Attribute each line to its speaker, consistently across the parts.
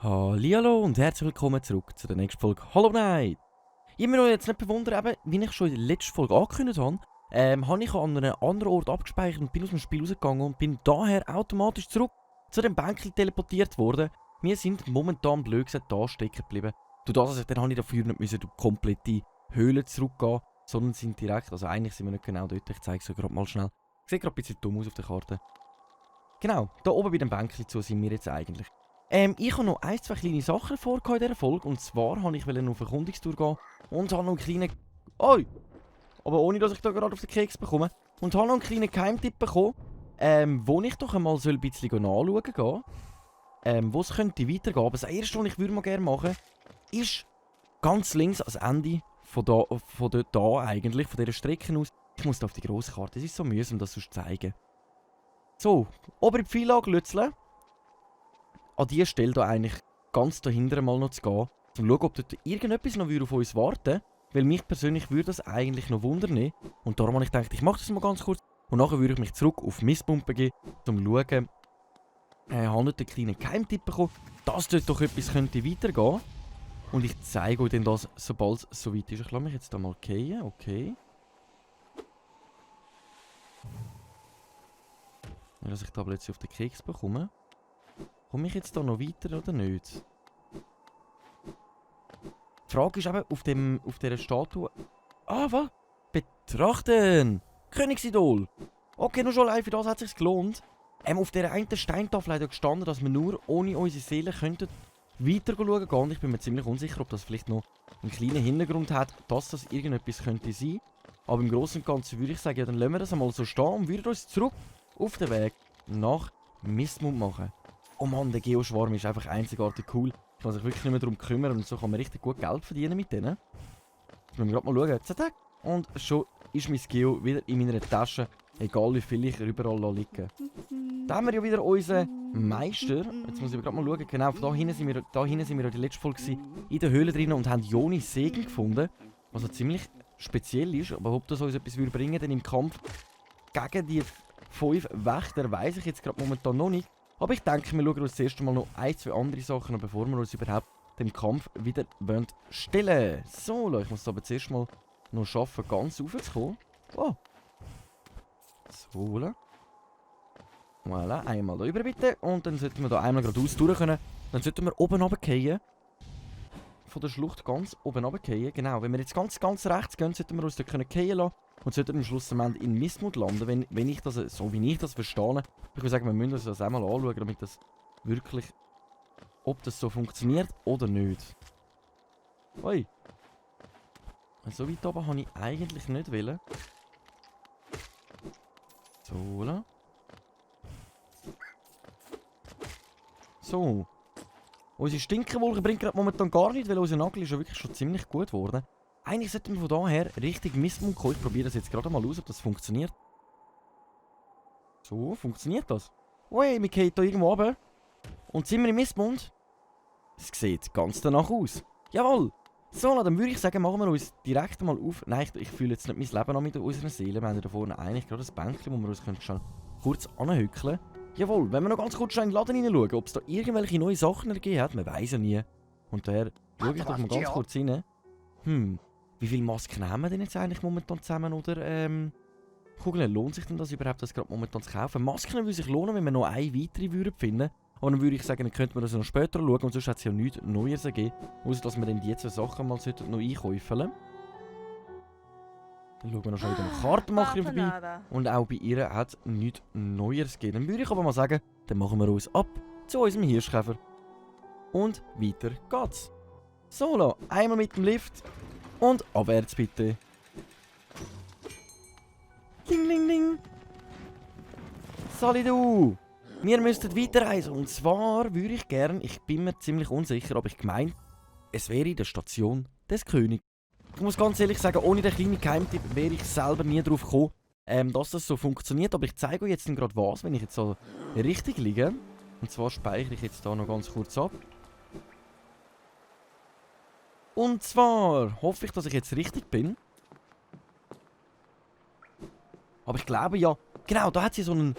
Speaker 1: Hallihallo und herzlich willkommen zurück zu der nächsten Folge Hollow Knight. Ich habe mich jetzt nicht bewundert, eben, wie ich schon in der letzten Folge angekündigt habe, habe ich an einem anderen Ort abgespeichert und bin aus dem Spiel rausgegangen und bin daher automatisch zurück zu dem Bänkchen teleportiert worden. Wir sind momentan blöd gesagt da stecken geblieben. Dann habe ich dafür nicht müssen durch komplette Höhle zurückgehen, sondern sind direkt, also eigentlich sind wir nicht genau dort, ich zeige es euch gerade mal schnell. Sieht gerade ein bisschen dumm aus auf der Karte. Genau, da oben bei dem Bänkchen zu sind wir jetzt eigentlich. Ich habe noch ein, zwei kleine Sachen vor in dieser Folge. Und zwar wollte ich auf Erkundungstour gehen und habe noch einen kleinen... Oi! Aber ohne, dass ich da gerade auf den Keks bekomme. Und habe noch einen kleinen Geheimtipp bekommen, wo ich doch einmal ein bisschen nachschauen gehen. Wo es könnte weitergehen. Aber das erste, was ich mal gerne machen ist ganz links ans Ende von dort eigentlich, von dieser Strecke aus. Ich muss da auf die grosse Karte. Es ist so mühsam, das zu zeigen. So, obere Pfeillage lützeln. An dieser Stelle hier eigentlich ganz dahinter mal noch zu gehen, um zu schauen, ob dort irgendetwas noch auf uns warten würde. Weil mich persönlich würde das eigentlich noch wundern. Und darum habe ich gedacht, ich mache das mal ganz kurz. Und nachher würde ich mich zurück auf Mistbump begeben, um zu schauen, habe nicht einen kleinen Geheimtipp bekommen, dass dort doch etwas könnte weitergehen. Und ich zeige euch dann das, sobald es soweit ist. Ich lasse mich jetzt da mal fallen, okay. Ja, dass ich da plötzlich auf den Keks bekomme. Komme ich jetzt da noch weiter oder nicht? Die Frage ist eben, auf dieser Statue... Ah, was? Betrachten! Königsidol! Okay, nur schon allein für das hat es sich gelohnt. Auf dieser einen Steintafel hat ja gestanden, dass wir nur ohne unsere Seele könnten weiter schauen gehen. Und ich bin mir ziemlich unsicher, ob das vielleicht noch einen kleinen Hintergrund hat, dass das irgendetwas könnte sein. Aber im Großen und Ganzen würde ich sagen, ja, dann lassen wir das einmal so stehen und würden uns zurück auf den Weg nach Mistmund machen. Oh Mann, der Geoschwarm ist einfach einzigartig cool. Ich kann sich wirklich nicht mehr darum kümmern und so kann man richtig gut Geld verdienen mit denen. Jetzt müssen wir gerade mal schauen. Zack. Und schon ist mein Geo wieder in meiner Tasche. Egal wie viel ich überall liegen. Da haben wir ja wieder unseren Meister. Jetzt muss ich gerade mal schauen. Genau, da hinten sind wir in der letzten Folge in der Höhle drin und haben Jonis Segel gefunden. Was ja ziemlich speziell ist. Aber ob das uns etwas bringen würde im Kampf gegen die 5 Wächter, weiss ich jetzt gerade momentan noch nicht. Aber ich denke, wir schauen uns das erste Mal noch ein, zwei andere Sachen an, bevor wir uns überhaupt dem Kampf wieder stellen. So, ich muss aber zuerst mal noch schaffen, ganz raufzukommen. Oh. So, voilà, einmal da rüber bitte. Und dann sollten wir da einmal geradeaus durch können. Dann sollten wir oben runterfallen. Von der Schlucht ganz oben runterfallen. Genau, wenn wir jetzt ganz rechts gehen, sollten wir uns dort fallen lassen. Und sollten am Schluss am Ende in Mistmund landen, wenn ich das, so wie ich das verstehe. Ich würde sagen, wir müssen uns das einmal anschauen, damit das wirklich, ob das so funktioniert oder nicht. Ui. So weit oben habe ich eigentlich nicht wollen. So, la. So. Unsere Stinkenwolke bringt gerade momentan gar nicht, weil unser Nagel ist ja wirklich schon ziemlich gut geworden. Eigentlich sollten wir von daher richtig Mistmund kommen. Ich probiere das jetzt gerade mal aus, ob das funktioniert. So, funktioniert das? Ui, wir gehen hier irgendwo runter. Und sind wir in Mistmund? Es sieht ganz danach aus. Jawohl! So, dann würde ich sagen, machen wir uns direkt mal auf. Nein, ich fühle jetzt nicht mein Leben an mit unserer Seele. Wir haben ja da vorne eigentlich gerade ein Bänkchen, wo wir uns schon kurz anhückeln können. Jawohl, wenn wir noch ganz kurz in den Laden hineinschauen, ob es da irgendwelche neue Sachen gegeben hat, man weiß ja nie. Und daher schaue ich doch mal ganz kurz rein. Wie viele Masken haben wir denn jetzt eigentlich momentan zusammen, oder? Kugeln, lohnt sich denn das überhaupt, das gerade momentan zu kaufen? Masken würde sich lohnen, wenn wir noch eine weitere würden finden. Und dann würde ich sagen, dann könnte man das noch später schauen und sonst hat es ja nichts Neues gegeben. Außer dass wir dann die zwei Sachen mal noch einkaufen. Dann schauen wir noch schnell wieder eine Kartenmacherin vorbei. Und auch bei ihr hat es nichts Neues gegeben. Dann würde ich aber mal sagen, dann machen wir uns ab zu unserem Hirschkäfer. Und weiter geht's. So, einmal mit dem Lift. Und abwärts bitte. Ding, ding, ding. Sali du. Wir müssten weiterreisen. Und zwar würde ich gerne, ich bin mir ziemlich unsicher, aber ich gemeint, es wäre die Station des Königs. Ich muss ganz ehrlich sagen, ohne den kleinen Geheimtipp wäre ich selber nie drauf gekommen, dass das so funktioniert. Aber ich zeige euch jetzt gerade was, wenn ich jetzt so richtig liege. Und zwar speichere ich jetzt da noch ganz kurz ab. Und zwar hoffe ich, dass ich jetzt richtig bin. Aber ich glaube ja, genau, da hat sie so einen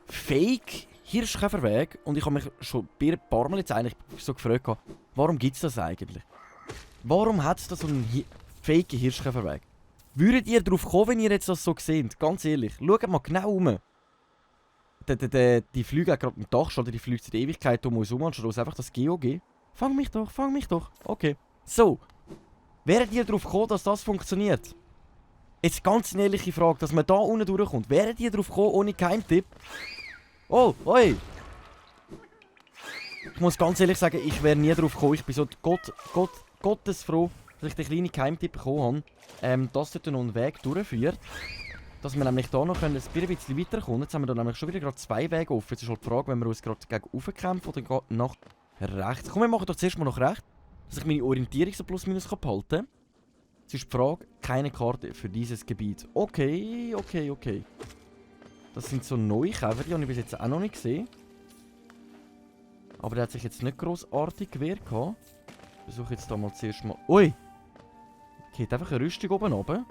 Speaker 1: Fake-Hirschkäferweg. Und ich habe mich schon ein paar Mal jetzt eigentlich so gefragt, warum gibt es das eigentlich? Warum hat es da so einen Fake-Hirschkäferweg? Würdet ihr darauf kommen, wenn ihr jetzt das so seht? Ganz ehrlich, schaut mal genau um. Die fliegen auch gerade am Dach schon, die fliegen in der Ewigkeit um uns herum, anstatt einfach das GOG. Fang mich doch, fang mich doch. Okay. So. Wäret ihr darauf gekommen, dass das funktioniert? Jetzt ganz eine ehrliche Frage, dass man da unten durchkommt. Wäret ihr darauf gekommen, ohne Geheimtipp? Oh, oi! Ich muss ganz ehrlich sagen, ich wäre nie darauf gekommen. Ich bin so gottesfroh, dass ich den kleinen Geheimtipp bekommen habe, dass dort noch einen Weg durchführt. Dass wir nämlich da noch ein bisschen weiterkommen. Jetzt haben wir da nämlich schon wieder gerade 2 Wege offen. Jetzt ist halt die Frage, wenn wir uns gerade gegen rauf kämpfen oder nach rechts. Komm, wir machen doch zuerst mal nach rechts, dass ich meine Orientierung so plus minus behalten kann. Jetzt ist die Frage, keine Karte für dieses Gebiet. Okay. Das sind so neue Käfer, die habe ich bis jetzt auch noch nicht gesehen. Aber der hat sich jetzt nicht grossartig gewehrt. Ich versuche jetzt da mal zuerst mal... Ui! Geht einfach eine Rüstung oben runter.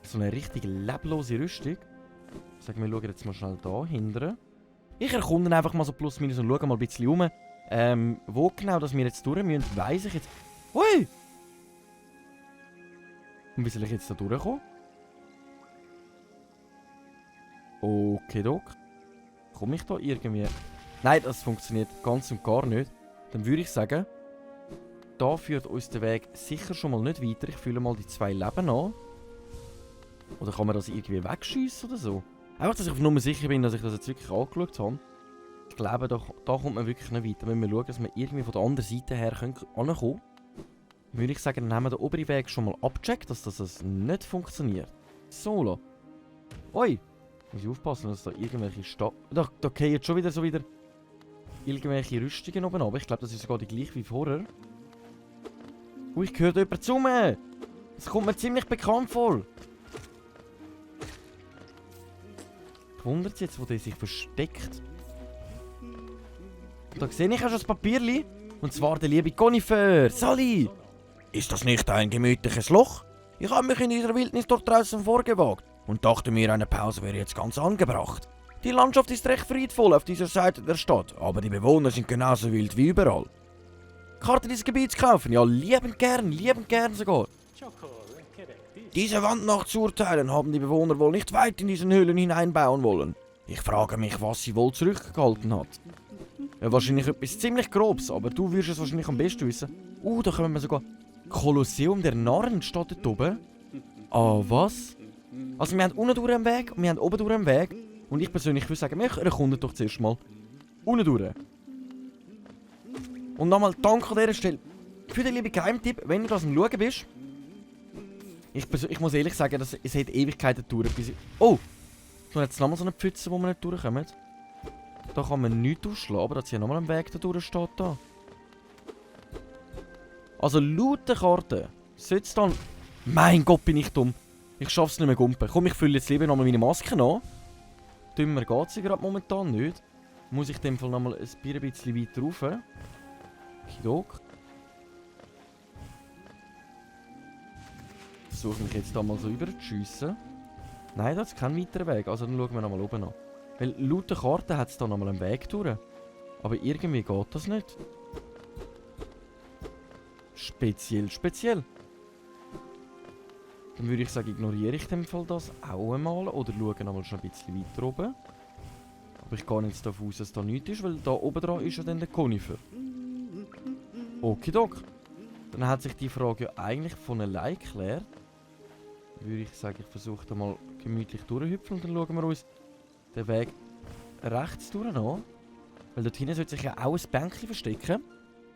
Speaker 1: So eine richtig leblose Rüstung. Ich sage, wir schauen jetzt mal schnell da hinten. Ich erkunde einfach mal so plus minus und schaue mal ein bisschen um. Wo genau dass wir jetzt durch müssen, weiss ich jetzt... Ui! Und wie soll ich jetzt da durchkommen? Okay, Doc. Komme ich da irgendwie... Nein, das funktioniert ganz und gar nicht. Dann würde ich sagen, da führt uns der Weg sicher schon mal nicht weiter. Ich fühle mal die 2 Leben an. Oder kann man das irgendwie wegschiessen oder so? Einfach, dass ich auf Nummer sicher bin, dass ich das jetzt wirklich angeschaut habe. Ich glaube, da kommt man wirklich nicht weiter. Wenn wir schauen, dass wir irgendwie von der anderen Seite her ankommen können, würde ich sagen, dann haben wir den oberen Weg schon mal abgecheckt, dass das nicht funktioniert. So, la. Oi! Muss ich aufpassen, dass da irgendwelche Da gehen jetzt schon wieder so irgendwelche Rüstungen oben runter. Ich glaube, das ist sogar die gleiche wie vorher. Ich höre da jemand zu mir! Das kommt mir ziemlich bekannt vor. Wundert jetzt, wo der sich versteckt. Da sehe ich auch schon das Papierli. Und zwar der liebe Conifer. Sally! Ist das nicht ein gemütliches Loch? Ich habe mich in dieser Wildnis dort draußen vorgewagt und dachte mir, eine Pause wäre jetzt ganz angebracht. Die Landschaft ist recht friedvoll auf dieser Seite der Stadt, aber die Bewohner sind genauso wild wie überall. Karte dieses Gebiets kaufen? Ja, liebend gern sogar. Diese Wand nach zu urteilen haben die Bewohner wohl nicht weit in diesen Höhlen hineinbauen wollen. Ich frage mich, was sie wohl zurückgehalten hat. Ja, wahrscheinlich etwas ziemlich Grobes, aber du wirst es wahrscheinlich am besten wissen. Da können wir sogar... Kolosseum der Narren steht dort oben. Ah, was? Also wir haben unten durch einen Weg und wir haben oben durch einen Weg. Und ich persönlich würde sagen, wir erkunden doch zuerst mal unten durch. Und nochmal danke an dieser Stelle für den lieben Geheimtipp, wenn du das am Schauen bist. Ich muss ehrlich sagen, es hat Ewigkeiten gedauert, bis ich... Oh! Da hat es nochmal so eine Pfütze, wo wir nicht durchkommen. Da kann man nichts ausschlagen, aber da ist ja nochmal ein Weg da durch steht da. Also laut der Karte sollte es dann... Mein Gott, bin ich dumm. Ich schaff's nicht mehr gumpen. Komm, ich fülle jetzt lieber nochmal meine Maske an. Dümmer geht sie gerade momentan nicht. Muss ich in dem Fall nochmal ein bisschen weiter rauf. Okidok. Versuche mich jetzt da mal so rüber zu schiessen. Nein, das ist kein weiterer Weg. Also dann schauen wir nochmal oben an. Weil laut der Karte hat es da nochmal einen Weg durch. Aber irgendwie geht das nicht. Speziell. Dann würde ich sagen, ignoriere ich in dem Fall das auch einmal oder schaue nochmal schon ein bisschen weiter oben. Aber ich gehe jetzt davon aus, dass da nichts ist, weil da oben dran ist ja dann der Conifer. Okidok. Dann hat sich die Frage ja eigentlich von allein geklärt. Dann würde ich sagen, ich versuche da mal gemütlich durchhüpfen und dann schauen wir uns den Weg rechts durch an. Weil dort hinten sollte sich ja auch ein Bänkchen verstecken.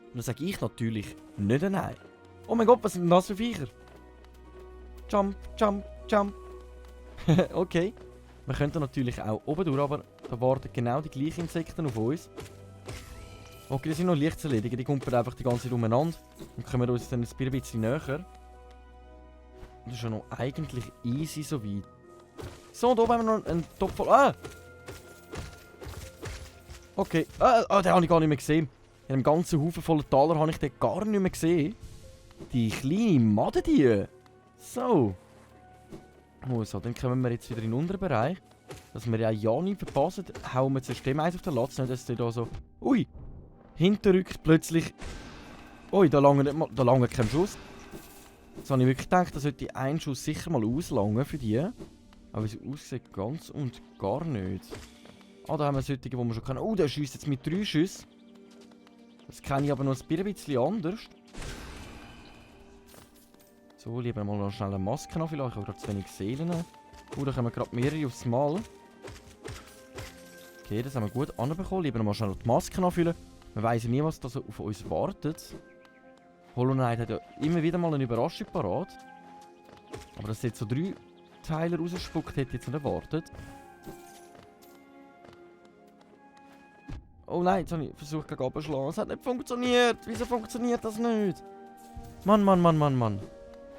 Speaker 1: Und dann sage ich natürlich nicht nein. Oh mein Gott, was sind denn das für Viecher? Jump. Okay. Wir könnten natürlich auch oben durch, aber da warten genau die gleichen Insekten auf uns. Okay, die sind noch leicht zu erledigen. Die kumpeln einfach die ganze Zeit umeinander. Und kommen uns dann ein bisschen näher. Das ist ja noch eigentlich easy so weit. So, und oben haben wir noch einen Topf voll... Ah! Okay. Den habe ich gar nicht mehr gesehen. In einem ganzen Haufen voller Taler habe ich den gar nicht mehr gesehen. Die kleine Made die. So. So, dann kommen wir jetzt wieder in den unteren Bereich. Dass wir ja nicht verpassen, hauen wir zuerst dem eins auf den Latz, nicht dass der da so... Ui! Hinterrückt plötzlich... Ui, da lange kein Schuss. Jetzt habe ich wirklich gedacht, da sollte ein Schuss sicher mal auslangen für die. Aber wie es aussieht, ganz und gar nicht. Ah, da haben wir solche, die wir schon kennen. Oh, der schießt jetzt mit 3 Schüssen. Das kenne ich aber noch ein bisschen anders. So, lieber mal noch schnell eine Maske an, vielleicht. Ich habe gerade zu wenig Seelen. Oh, da kommen gerade mehrere aufs Mal. Okay, das haben wir gut anbekommen. Lieber noch mal schnell die Maske anfüllen. Man weiss ja nie, was da so auf uns wartet. Hollow Knight hat ja immer wieder mal eine Überraschung parat. Aber dass jetzt so 3 Teile rausspuckt, hätte ich jetzt nicht erwartet. Oh nein, jetzt habe ich versucht gegen abzuschlagen. Es hat nicht funktioniert. Wieso funktioniert das nicht? Mann.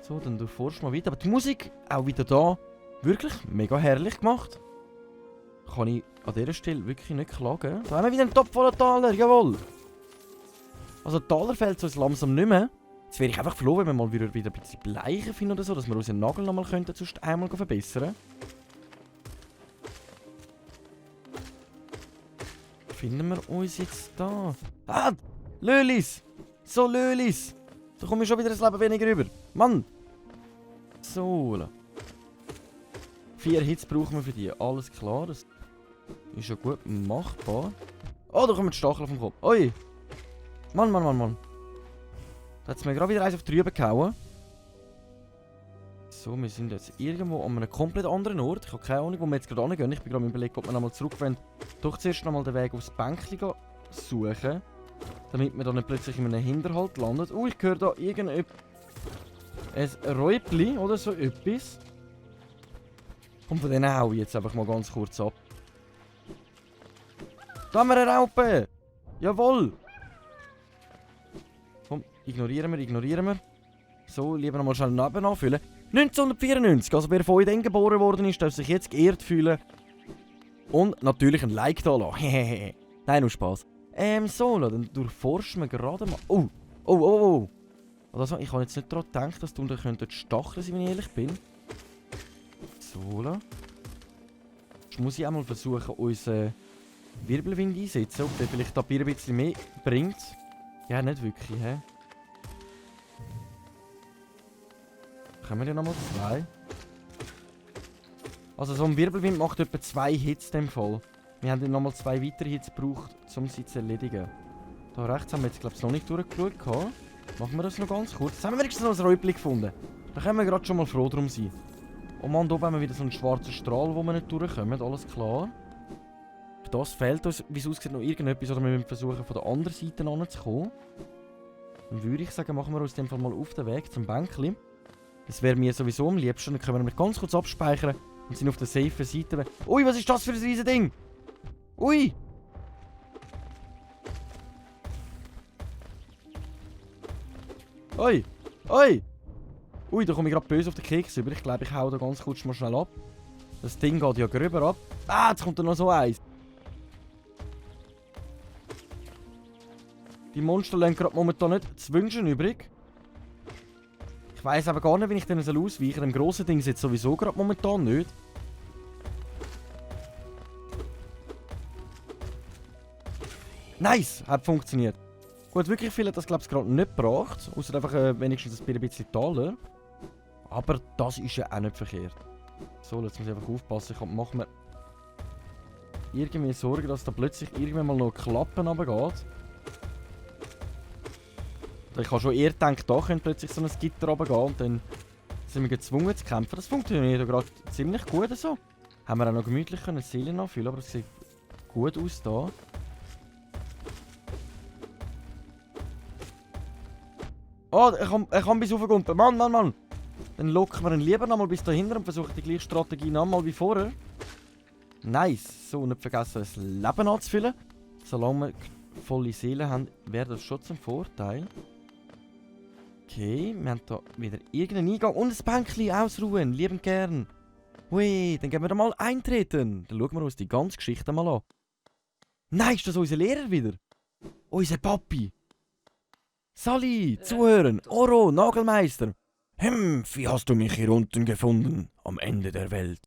Speaker 1: So, dann durchforschen wir weiter. Aber die Musik, auch wieder da, wirklich mega herrlich gemacht. Kann ich an dieser Stelle wirklich nicht klagen. Da haben wir wieder einen Topf voller Taler, jawohl. Also Taler fällt uns langsam nicht mehr. Jetzt wäre ich einfach froh, wenn wir mal wieder ein bisschen Bleiche finden oder so, dass wir unseren Nagel nochmal könnten, sonst einmal verbessern. Finden wir uns jetzt da? Ah! Lölis! So, Lölis! Da komme ich schon wieder ein Leben weniger rüber. Mann! So. 4 Hits brauchen wir für die. Alles klar. Das ist ja gut machbar. Oh, da kommen die Stachel auf den Kopf. Ui! Mann. Da hat es mir gerade wieder eins auf die Rübe gehauen. So, wir sind jetzt irgendwo an einem komplett anderen Ort. Ich habe keine Ahnung, wo wir jetzt gerade hingehen. Ich bin gerade überlegt, ob wir nochmal zurück wollen. Doch zuerst nochmal den Weg aufs Bänkchen suchen. Damit wir dann nicht plötzlich in einem Hinterhalt landet. Ich höre da irgendetwas. Ein Räubli oder so etwas. Komm, von denen hau ich jetzt einfach mal ganz kurz ab. Da haben wir eine Raupe! Jawohl! Komm, ignorieren wir. So, lieber nochmal schnell neben anfüllen. 1994, also wer von euch dann geboren worden ist, darf sich jetzt geehrt fühlen. Und natürlich ein Like da lassen. Nein, nur Spaß. So, dann durchforschen wir gerade mal. Oh. Also, ich habe jetzt nicht daran gedacht, dass du unten Stacheln sein, wenn ich ehrlich bin. So. Jetzt muss ich einmal versuchen, unseren Wirbelwind einzusetzen, ob der vielleicht da ein bisschen mehr bringt. Ja, nicht wirklich, hä? Können wir ja nochmal 2? Also so ein Wirbelwind macht etwa 2 Hits in dem Fall. Wir haben dann nochmal 2 weitere Hits gebraucht, um sie zu erledigen. Da rechts haben wir jetzt glaube ich noch nicht durchgeschaut. Machen wir das noch ganz kurz. Jetzt haben wir wenigstens noch ein Räubli gefunden. Da können wir gerade schon mal froh drum sein. Oh Mann, da oben haben wir wieder so einen schwarzen Strahl, wo wir nicht durchkommen, alles klar. Für das fehlt uns, wie es aussieht, noch irgendetwas, oder wir müssen versuchen, von der anderen Seite anzukommen. Dann würde ich sagen, machen wir uns in dem Fall mal auf den Weg zum Bänkli. Das wäre mir sowieso am liebsten. Dann können wir ganz kurz abspeichern und sind auf der safen Seite. Ui, was ist das für ein riesen Ding? Ui! Ui! Ui, da komme ich gerade böse auf den Keks über. Ich glaube, ich hau da ganz kurz mal schnell ab. Das Ding geht ja gröber ab. Ah, jetzt kommt da noch so eins. Die Monster lassen gerade momentan nicht zu wünschen übrig. Ich weiss aber gar nicht, wie ich denen ausweichen soll. Dem grossen Ding sitzt sowieso gerade momentan nicht. Nice! Hat funktioniert. Gut, wirklich viel hat das glaube ich gerade nicht gebracht. Außer einfach wenigstens ein bisschen Taler. Aber das ist ja auch nicht verkehrt. So, jetzt muss ich einfach aufpassen. Ich mache mir irgendwie Sorgen, dass da plötzlich irgendwann mal noch Klappen runtergeht. Ich habe schon eher gedacht, da könnte plötzlich so ein Gitter runtergehen und dann sind wir gezwungen zu kämpfen. Das funktioniert ja gerade ziemlich gut so. Haben wir auch noch gemütlich Seelen nachfüllen, aber es sieht gut aus da. Oh, er kann bis raufgumpen. Mann! Dann locken wir ihn lieber nochmal bis dahinter und versuchen die gleiche Strategie nochmal wie vorher. Nice. So, nicht vergessen, das Leben anzufüllen. Solange wir volle Seelen haben, wäre das schon zum Vorteil. Okay, wir haben hier wieder irgendeinen Eingang und ein Bänkchen ausruhen. Lieben gern. Hui, dann gehen wir da mal eintreten. Dann schauen wir uns die ganze Geschichte mal an. Nein, ist das unser Lehrer wieder? Unser Papi. Sally, zuhören. Oro, Nagelmeister. Wie hast du mich hier unten gefunden? am Ende der Welt.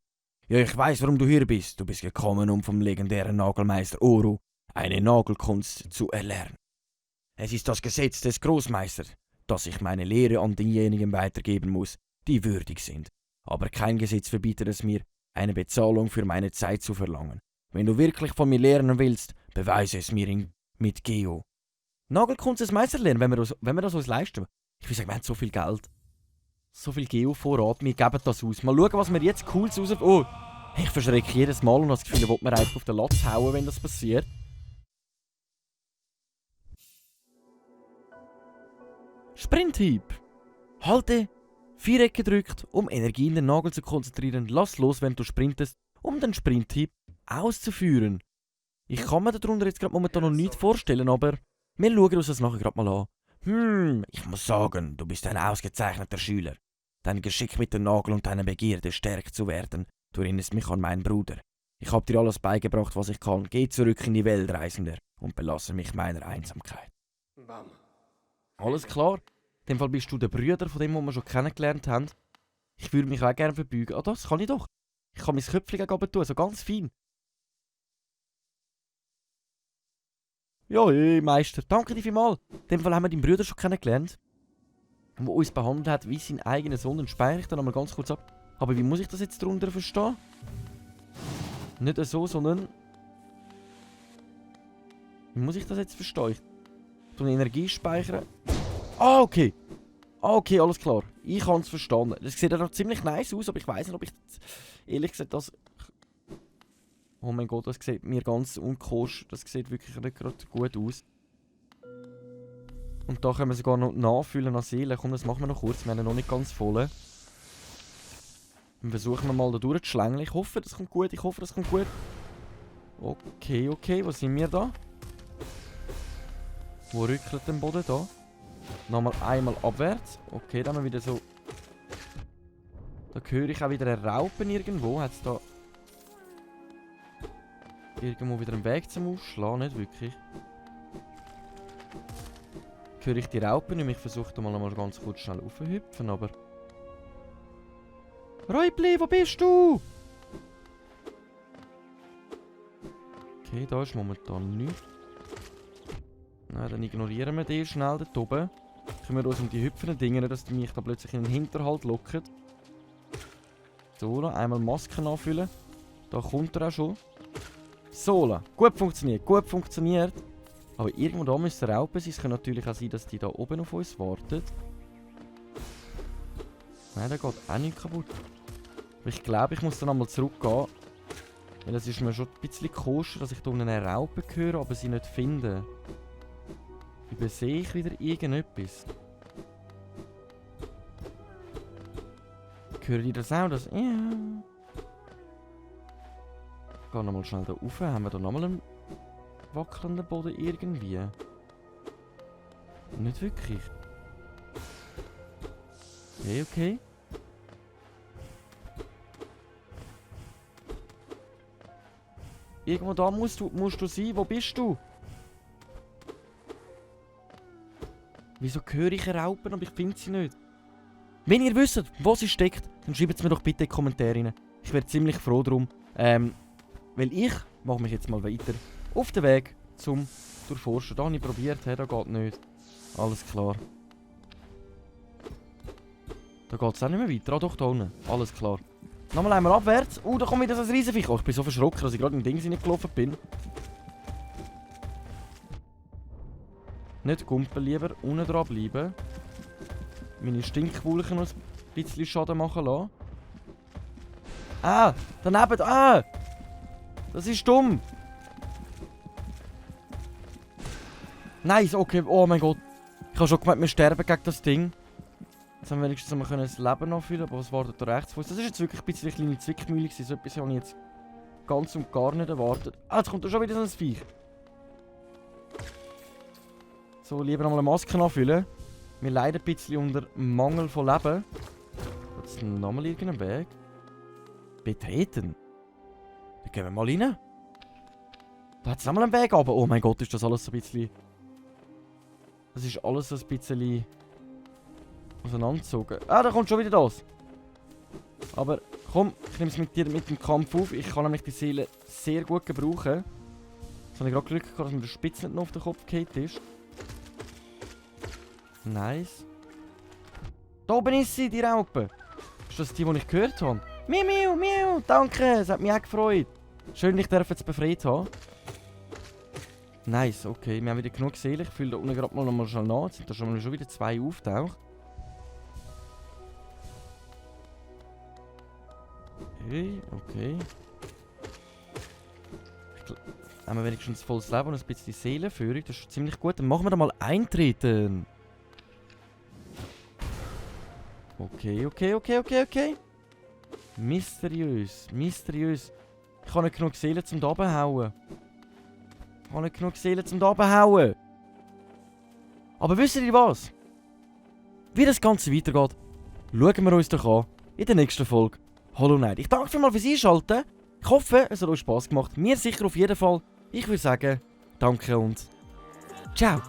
Speaker 1: Ja, ich weiß, warum du hier bist. Du bist gekommen, um vom legendären Nagelmeister Oru eine Nagelkunst zu erlernen. Es ist das Gesetz des Großmeisters, dass ich meine Lehre an diejenigen weitergeben muss, die würdig sind. Aber kein Gesetz verbietet es mir, eine Bezahlung für meine Zeit zu verlangen. Wenn du wirklich von mir lernen willst, beweise es mir mit Geo. Nagelkunst des Meisters lernen, wenn wir das uns leisten. Ich würde sagen, wir haben so viel Geld. So viel Geo-Vorrat, wir geben das aus. Mal schauen, was wir jetzt Cooles raus... Oh, ich verschrecke jedes Mal und habe das Gefühl, ich will mir einfach auf den Latz hauen, wenn das passiert. Sprinthieb. Halte Vierecke drückt, um Energie in den Nagel zu konzentrieren. Lass los, wenn du sprintest, um den Sprinthieb auszuführen. Ich kann mir darunter jetzt gerade momentan noch nichts vorstellen, aber wir schauen uns das nachher gerade mal an. Ich muss sagen, du bist ein ausgezeichneter Schüler. Dein Geschick mit dem Nagel und deine Begierde, stärker zu werden. Du erinnerst mich an meinen Bruder. Ich habe dir alles beigebracht, was ich kann. Geh zurück in die Welt, Reisender, und belasse mich meiner Einsamkeit.
Speaker 2: Bam.
Speaker 1: Alles klar? In dem Fall bist du der Bruder von dem, den wir schon kennengelernt haben. Ich würde mich auch gerne verbeugen. Ah, das kann ich doch. Ich kann mein Köpfchen gegen oben tun, so ganz fein. Ja, Meister, danke dir vielmals. In dem Fall haben wir deinen Bruder schon kennengelernt, der uns behandelt hat wie sein eigener Sohn. Dann speichere ich dann nochmal ganz kurz ab. Aber wie muss ich das jetzt darunter verstehen? Nicht so, sondern... Wie muss ich das jetzt verstehen? Ich tue Energie speichern. Ah, okay. Ah, okay, alles klar. Ich habe es verstanden. Das sieht ja noch ziemlich nice aus, aber ich weiß nicht, ob ich das, ehrlich gesagt das... Oh mein Gott, das sieht mir ganz unkosch. Das sieht wirklich nicht gerade gut aus. Und da können wir sogar noch nachfüllen an Seelen. Komm, das machen wir noch kurz. Wir haben ihn noch nicht ganz voll. Dann versuchen wir mal da durchzuschlängeln. Ich hoffe, das kommt gut. Ich hoffe, das kommt gut. Okay, okay. Wo sind wir da? Wo rückelt der Boden da? Nochmal einmal abwärts. Okay, dann haben wir wieder so... Da höre ich auch wieder eine Raupen irgendwo. Hat es da... Irgendwo wieder einen Weg zum Ausschlagen? Nicht wirklich. Höre ich die Raupen nicht mehr. Ich versuche da mal ganz kurz schnell aufzuhüpfen, aber... Räubli, wo bist du? Okay, da ist momentan nichts. Nein, dann ignorieren wir den schnell dort oben. Kümmern wir uns um die hüpfenden Dinge, dass die mich da plötzlich in den Hinterhalt locken. So, einmal Masken anfüllen. Da kommt er auch schon. So, gut funktioniert, gut funktioniert. Aber irgendwo da müssen Raupen sein. Es kann natürlich auch sein, dass die da oben auf uns warten. Nein, da geht auch nicht kaputt. Aber ich glaube, ich muss dann einmal zurückgehen. Weil es ist mir schon ein bisschen koscher, dass ich da unten eine Raupe höre, aber sie nicht finde. Übersehe ich wieder irgendetwas? Hören die das auch? Das... Ja. Ich gehe nochmal schnell da rauf. Haben wir da nochmal einen wackelnden Boden irgendwie? Nicht wirklich. Okay, okay. Irgendwo da musst du sein. Wo bist du? Wieso höre ich Raupen, aber ich finde sie nicht? Wenn ihr wisst, wo sie steckt, dann schreibt es mir doch bitte in die Kommentare rein. Ich wäre ziemlich froh drum. Weil ich mache mich jetzt mal weiter auf den Weg zum Durchforschen. Da habe ich probiert, da geht nicht. Alles klar. Da geht es auch nicht mehr weiter. Ah doch, da unten. Alles klar. Nochmal einmal abwärts. Da kommt wieder so ein Riesenviech. Oh, ich bin so verschrocken, dass ich gerade im Ding reingelaufen bin. Nicht kumpeln, lieber unten dran bleiben. Meine Stinkwulchen noch ein bisschen Schaden machen lassen. Ah! Daneben! Ah! Das ist dumm! Nice, okay. Oh mein Gott. Ich habe schon gemeint, wir sterben gegen das Ding. Jetzt haben wir wenigstens mal das Leben nachfüllen, aber was wartet da rechts von uns? Das ist jetzt wirklich ein bisschen eine kleine Zwickmühle gewesen. So etwas habe ich jetzt ganz und gar nicht erwartet. Ah, jetzt kommt da schon wieder so ein Viech. So, lieber nochmal eine Maske nachfüllen. Wir leiden ein bisschen unter Mangel von Leben. Jetzt nochmal irgendeinen Weg. Betreten. Da gehen wir mal rein. Da hat es nochmal einen Weg runter. Oh mein Gott, ist das alles so ein bisschen... Das ist alles so ein bisschen... auseinandergezogen. Ah, da kommt schon wieder das. Aber Komm, ich nehme es mit dir mit dem Kampf auf. Ich kann nämlich die Seele sehr gut gebrauchen. Jetzt habe ich gerade Glück gehabt, dass mir der Spitz nicht noch auf den Kopf gefallen ist. Nice. Da oben ist sie, die Raupe. Ist das die ich gehört habe? Miau, miau, miau, danke, es hat mich auch gefreut. Schön, ich darf jetzt befreit haben. Nice, okay, wir haben wieder genug Seele. Ich fühle da unten gerade mal nochmal schnell nach. Jetzt sind da schon wieder 2 auftaucht. Okay, okay. Haben wir wenigstens volles Leben und ein bisschen Seelenführung. Das ist schon ziemlich gut. Dann machen wir da mal eintreten. Okay, okay, okay, okay, okay. Mysteriös, mysteriös. Ich habe nicht genug Seelen zum da hauen. Ich habe nicht genug Seelen zum da hauen. Aber wisst ihr was? Wie das Ganze weitergeht, schauen wir uns doch an in der nächsten Folge Hollow Knight. Ich danke vielmals fürs Einschalten. Ich hoffe, es hat euch Spass gemacht. Mir sicher auf jeden Fall. Ich würde sagen, danke und ciao.